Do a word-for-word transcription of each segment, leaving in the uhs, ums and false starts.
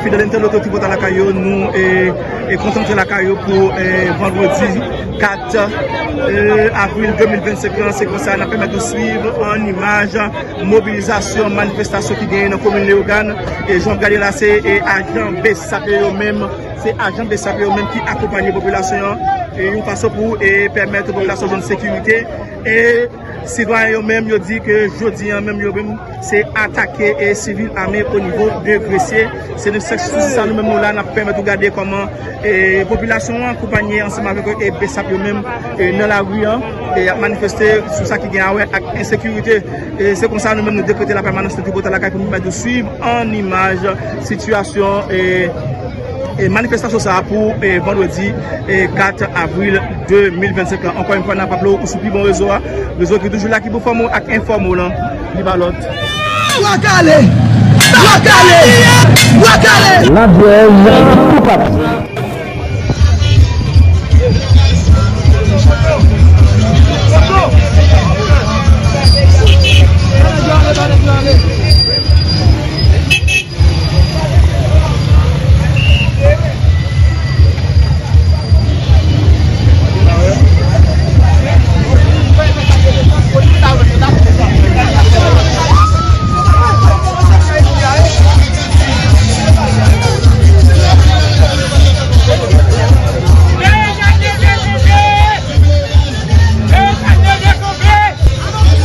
Fidèl entènot yo ki pral lakay yo, nou e, e konsantre lakay yo pou e, vandredi kat e, avril de mil vennsenk lan. Se konsa n ap pèmèt ou swiv an imaj mobilizasyon, manifestasyon ki genyen nan komin Leyogàn. E jan w ap gade la, se e, ajan besap yo menm, se ajan besap yo menm ki akonpanye popilasyon an e, yon fason pou e, pèmèt popilasyon jwenn sekirite. E sitwayen yo menm, yo di ke jodi an menm, yo menm, se atake e sivil ame o nivo de Gresye. Se nan sèk sou sa nou menm nou la, n ap pèmèt ou gade kòman e, popilasyon an akonpanye ansanm avèk e, besap yo menm e, nan lari an e, y ap manifeste sou sa ki gen a wè ak ensekirite. E se konsa nou menm nou dekrete lapermanans nan tribò lakay pou nou pèmèt nou swiv an imaj sitiyasyon e, e manifestasyon sa a pou e, vandredi e, kat avril de mil vennsenk lan. Ankò yon fwa, n ap raple w, ou sou pi bon rezo a. Rezo ki toujou la, ki pou fòme w ak enfòme w lan, li pa lòt. Bwa kale! Bwa kale! Bwa kale! Ladrèz pou papi.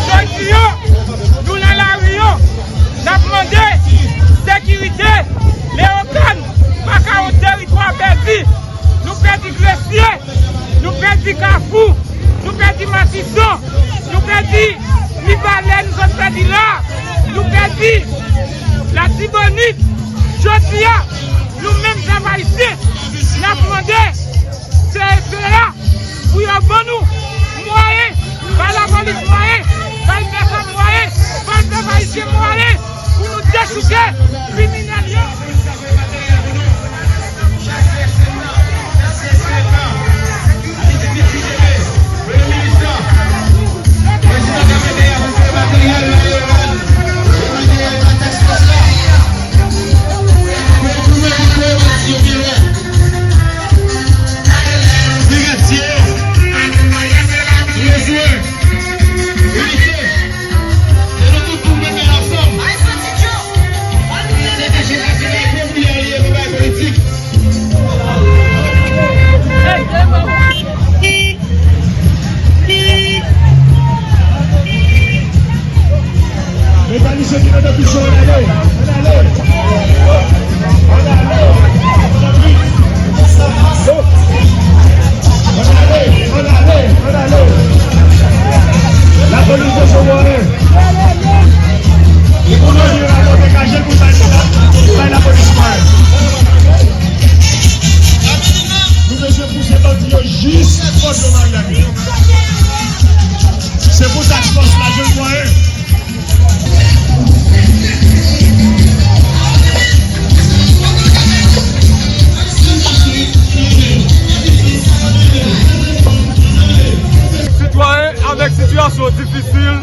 Jodi a, nou nan lari yo, n ap mande sekirite. Leyogàn pa ka yon teritwa pèdi. Nou pèdi Gresye, nou pèdi Kafou, nou pèdi Matisan, nou pèdi Mibalè, nou sot pèdi la, nou pèdi Latibonit. Jodi a, nou menm pèp ayisyen, n ap mande C S P a pou yo ban nou mwayen, bay lapolis mwayen, bay pèp la mwayen, bay pèp ayisyen mwayen pou nou dechouke kriminèl yo. Mekanisyen ki nan pichon, ann ale, ann ale. Ann ale, ann ale, ann ale. Lapolis bezwen mwayen. Li pou nou di rapò degaje pou bay, bay lapolis mwayen. Nou bezwen pouse bandi yo jis kote yo mare avè yo. Se pou sa k fòs la jwenn mwayen. Sitwayen avèk sitiyasyon difisil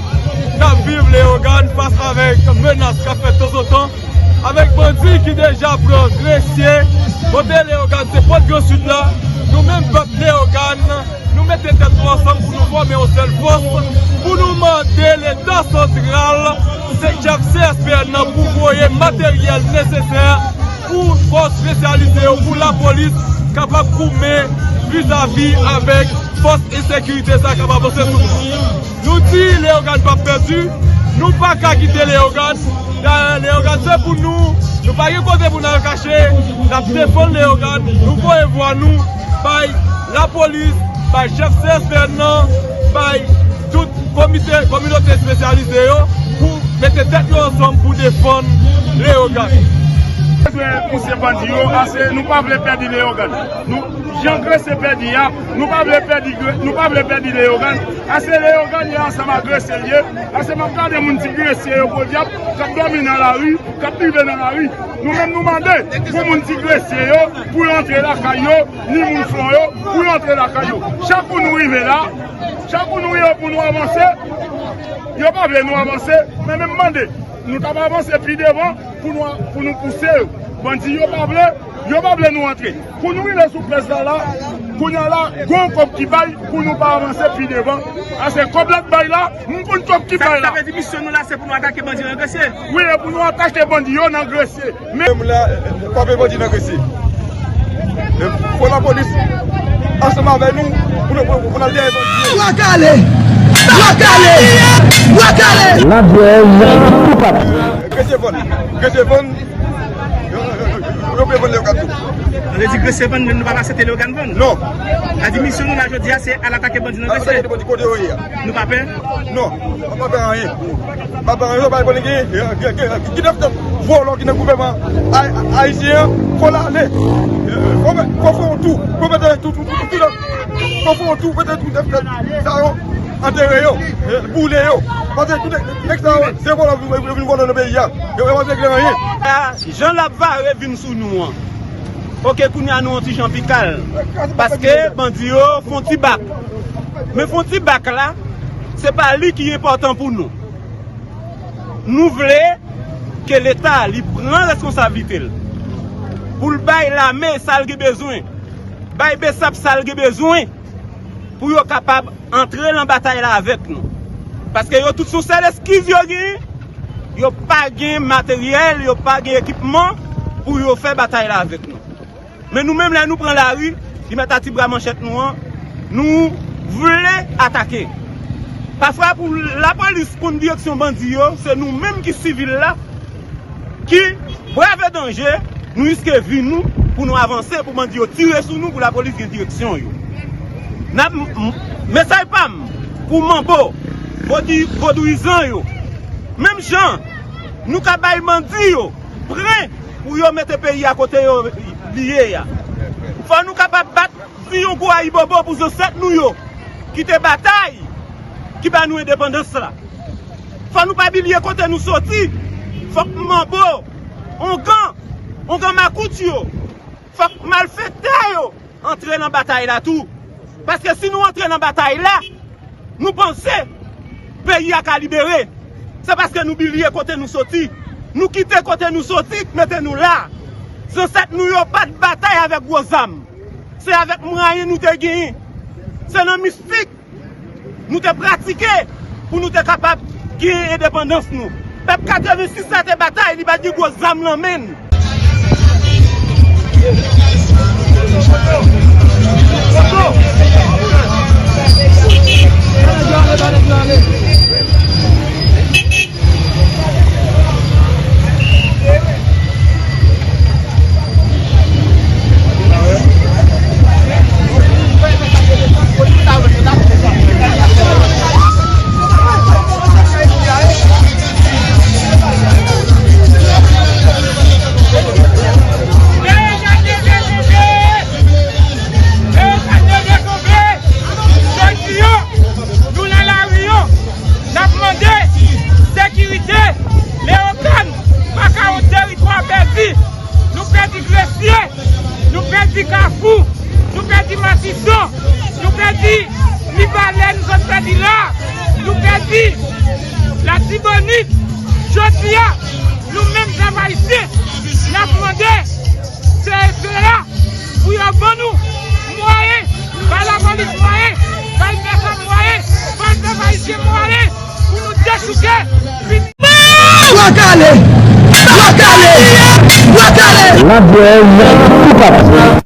k ap viv Leyogàn fas avèk menas k ap fèt tanzantan, avèk bandi ki deja pran Gresye, kote Leyogàn se pòt Gran Sid la, nou menm pèp Leyogàn, nou mete tèt nou ansanm pou nou fòme yon sèl fòs, pou nou mande Leta santral, se chèf C S P N nan pou voye materyèl nesesè pou fòs espesyalize yo, pou lapolis kapab goumen vizavi avèk fòs ensekirite sa k ap avanse sou nou. Nou di Leyogàn p ap pèdi, nou pa ka kite Leyogàn. Dayè, Leyogàn se pou nou, nou pa gen kote pou n al kache, n ap defann Leyogàn, nou voye vwa nou bay lapolis, bay chèf C S P N nan, bay tout komite, kominote espesyalize yo pou mete tèt yo ansanm pou defann Leyogàn. Pouse bandi yo, ase nou pa vle pèdi Leyogàn. Nou, jan Gresye pèdi a, nou pa vle pèdi Gre-, nou pa vle pèdi Leyogàn. Ase Leyogàn ye ansanm ak Gresye l ye. Ase m ap gade moun ti Gresye yo podyab k ap dòmi nan lari, k ap rive nan lari. Nou menm nou mande pou moun ti Gresye yo, pou yo antre lakay yo, ni moun Fwon yo, pou yo antre lakay yo. Chak kou nou rive la, chak kou nou rive pou nou avanse, yo pa vle nou avanse, men menm mande, nou t ap avanse pi devan pou nou, pou nou pouse yo. Bandi yo pa vle, yo pa vle nou antre. Pou nou rive sou plèj la la, kounye a la, gon kòb ki bay pou nou pa avanse pi devan. Ase kòb la k bay la, m konn kòb ki bay la. Sa vle di misyon nou la, se pou nou atake bandi nan Gresye? Wi, e pou nou atake bandi yo nan Gresye. Men moun la, pa fè bandi nan Gresye. Fò lapolis ansanm avè nou pou nou, pou, pou n al dèyè bandi yo. Bwa kale! Bwa kale! Bwa kale! Ladrèz toupatou. Gresye vann. Gresye vann. Yo, yo, yo, yo, yo vle vann Leyogàn tou. Sa vle di Gresye vann, men nou pa aksepte Leyogàn vann? Non. Sa di misyon nou la jodi a, se al atake bandi nan Gresye. Al atake bandi kote yo ye a. Nou pa pè? Non, nou pa pè anyen. Pa pè anyen, pa pè anyen. Ki nèf tèt vòlò ki nan gouvènman ay-, ayisyen an, fò l ale. Fò fè, fò fè yon tou. Fò mete tout, tout, tout, tout, tout. Fò fè yon tou, mete tout nèf tèt sa yo, antere yo, boule yo. Paske tout nèg sa yo, se vòlò yo vin vòlò nan peyi a. Yo pa regle anyen. Jan l ap vare vin sou nou an. Oke, kounye a nou yon ti jan pi kal. Paske bandi yo fè yon ti bak. Men fè yon ti bak la, se pa li ki enpòtan pou nou. Nou vle ke Leta li pran responsablite l. Pou l bay lame sa l gen bezwen. Bay BSAP sa l gen bezwen. Pou yo kapab antre nan batay la avèk nou. Paske yo tout se yon sèl eskiz yo genyen. Yo pa gen materyèl, yo pa gen ekipman pou yo fè batay la avèk nou. Men nou menm, lè nou pran lari, li mèt a ti bra manchèt nou an, nou vle atake. Pafwa pou lapolis konn direksyon bandi yo, se nou menm ki sivil la, ki brave danje, nou riske vi nou pou nou avanse, pou bandi yo tire sou nou, pou lapolis gen direksyon yo. N ap, m-, m-, mesaj pa m pou manbo, vodou-, vodouyizan yo. Menm jan nou ka bay bandi yo pren pou yo mete peyi a kote yo li ye a. Fò nou kapab bat si yon gwo ayibobo pou zansèt nou yo ki te batay, ki ba nou endepandans la. Fò nou pa bliye kote nou soti. Fòk manbo, ongan, ongan makout yo, fòk malfektè yo antre nan batay la tou. Paske si nou antre nan batay la, nou panse peyi a ka libere. Se paske nou bliye kote nou soti. Nou kite kote nou soti k mete nou la. Zansèt nou yo pa t batay avèk gwo zam. Se avèk mwayen nou te genyen. Se nan mistik nou te pratike pou nou te kapab gen endepandans nou. Pèp katrevensis la te batay, li pa t gen gwo zam nan men l. Jodi a, nou nan lari yo, n ap mande sekirite. Leyogàn pa ka yon teritwa pèdi. Nou pèdi Gresye, nou pèdi Kafou, nou pèdi Matisan, nou pèdi Mibalè, nou sot pèdi la, nou pèdi Latibonit. Jodi a, nou menm pèp ayisyen, n ap mande C E C la pou yo ban nou mwayen, bay lapolis mwayen, bay BSAP mwayen, bay pèp ayisyen mwayen pou nou dechouke. Bwa kale! Bwa kale! Bwa kale! Ladrèz toupatou.